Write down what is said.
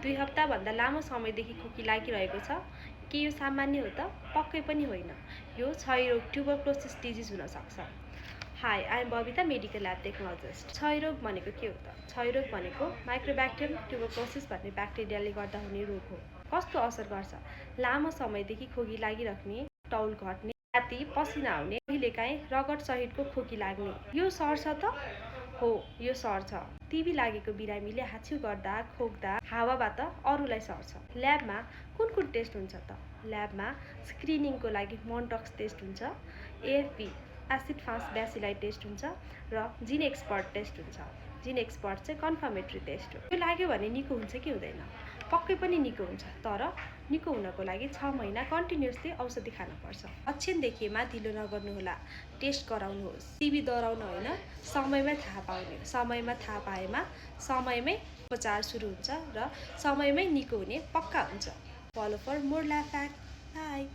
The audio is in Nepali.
2 हप्ताभन्दा लामो समयदेखि खोकी लागिरहेको छ? के यो सामान्य हो त? पक्कै पनि होइन। यो क्षयरोग ट्युबरक्लोसिस डिजिज हुन सक्छ। Hi, I am Babita, medical lab technologist. क्षयरोग भनेको के हो त? क्षयरोग भनेको माइक्रोब्याक्टेरियम ट्युबरक्लोसिस भन्ने ब्याक्टेरियाले गर्दा हुने रोग हो। कस्तो असर गर्छ? लामो समयदेखि खोकी लागिराख्ने, तौल घट्ने, राति पसिना आउने, कहिलेकाहीँ रगत सहितको खोकी लाग्ने। यो सर्छ त? हो, यो सर्छ। टिबी लागेको बिरामीले हाछ्यु गर्दा, खोक्दा, हावाबाट अरूलाई सर्छ। ल्याबमा कुन टेस्ट हुन्छ त? ल्याबमा स्क्रिनिङको लागि मोन्टक्स टेस्ट हुन्छ, एएफपी एसिड फास्ट ब्यासिलाई टेस्ट हुन्छ र जिन एक्सपर्ट टेस्ट हुन्छ। जिन एक्सपर्ट चाहिँ कन्फर्मेटरी टेस्ट हो। यो लाग्यो भने निको हुन्छ कि हुँदैन? पक्कै पनि निको हुन्छ, तर निको हुनको लागि 6 महिना कन्टिन्युसली औषधि खानुपर्छ। लक्षण देखिएमा ढिलो नगर्नुहोला, टेस्ट गराउनुहोस्। टिबी डराउन होइन, समयमै थाहा पाउने। समयमा थाहा पाएमा समयमै उपचार सुरु हुन्छ र समयमै निको हुने पक्का हुन्छ। Follow for more lab fact. By.